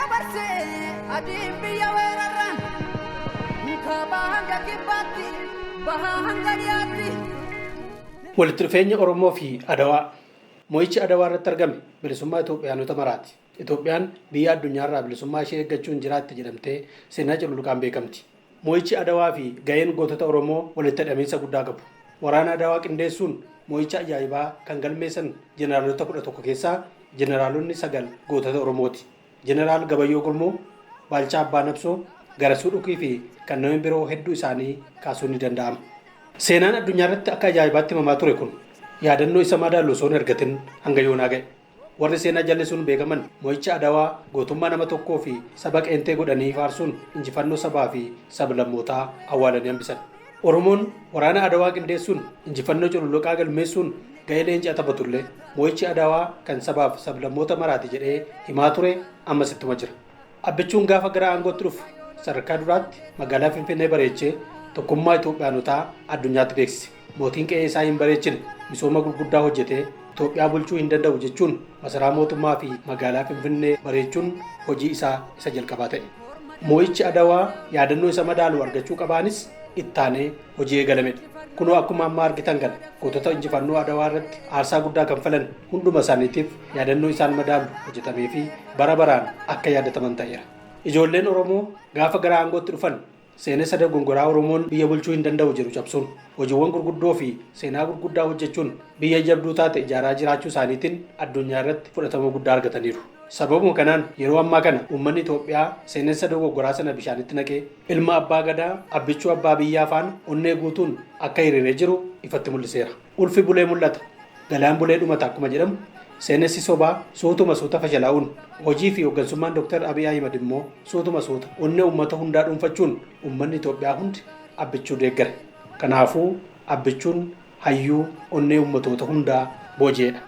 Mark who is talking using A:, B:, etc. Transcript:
A: dabarsee adiin biyya weerarraan kaabaa hanga kibbaatti bahaa hanga dhiyaatti.
B: Walitti dhufeenya Oromoo fi Adawaa. Mo'ichi Adawaa irratti argame bilisummaa Itoophiyaanota maraati. Itoophiyaan biyya addunyaarraa bilisummaa ishee eeggachuun jiraatti jedhamtee seenaa cululuqaan beekamti. Mo'ichi Adawaa fi ga'een gootota Oromoo walitti hidhamiinsa guddaa qabu. Waraana Adawaa qindeessuun mo'icha ajaa'ibaa kan galmeessan jeneraalota 11 keessaa jeneraalonni 9 gootota Oromooti. Jeneraal Gabayyoo Gurmuu, Baalchaa Abbaa Nabsoo, Garasuu Dhukii fi kanneen biroo hedduu isaanii kaasuun ni danda'ama. Seenaan addunyaa irratti akka ajaa'ibaatti himamaa ture kun yaadannoo isa madaalu osoo hin argatin hanga yoonaa ga'e. Warri seenaa jallisuun beekaman mo'icha Adawaa gootummaa nama tokkoo fi saba qeentee godhanii faarsuun injifannoo sabaa fi sablammootaa awwaalanii hambisan. Oromoon waraana Adawaa qindeessuun injifannoo cululuqaa galmeessuun ga'ee leencaa taphatullee mo'ichi Adawaa kan sabaaf sablammoota maraati jedhee himaa ture ammas ittuma jira. Abbichuun gaafa gara aangootti dhufu sadarkaa duraatti magaalaa Finfinnee bareechee tokkummaa Itoophiyaanotaa addunyaatti beeksise. Mootiin qe'ee isaa hin bareechine misooma gurguddaa hojjetee Itoophiyaa bulchuu hin danda'u jechuun masaraa mootummaa fi magaalaa Finfinnee bareechuun hojii isaa isa jalqabaa ta'e. Mo'ichi Adawaa yaadannoo isa madaalu argachuu qabaanis ittaanee hojii eegalamedha. Kunoo akkuma amma argitan kana gootota injifannoo Adawaa irratti aarsaa guddaa kanfalan hunduma isaaniitiif yaadannoo isaan madaalu hojjetamee fi bara baraan akka yaadataman ta'eera. Ijoolleen Oromoo gaafa gara aangootti dhufan seenessa dogongoraa Oromoon biyya bulchuu hin danda'u jedhu cabsuun hojiiwwan gurguddoo fi seenaa gurguddaa hojjechuun biyya jabduu taate ijaaraa jiraachuu isaaniitiin addunyaa irratti fudhatama guddaa argataniiru. Sababuma kanaan yeroo ammaa kana uummanni Itoophiyaa seenessa dogoggoraa sana bishaanitti naqee ilma abbaa gadaa Abbichuu abbaa biyyaa faana onnee guutuun akka hiriiree jiru ifatti mul'iseera. Ulfi bulee mul'ata, galaan bulee dhumata akkuma jedhamu seenessi sobaa suutuma suuta fashalaa'uun hojii fi hooggansummaan Dr. Abiy Ahimad immoo suutuma suuta onnee uummata hundaa dhuunfachuun uummanni Itoophiyaa hundi Abbichuu deeggare. Kanaafuu Abbichuun hayyuu onnee uummatoota hundaa booji'edha.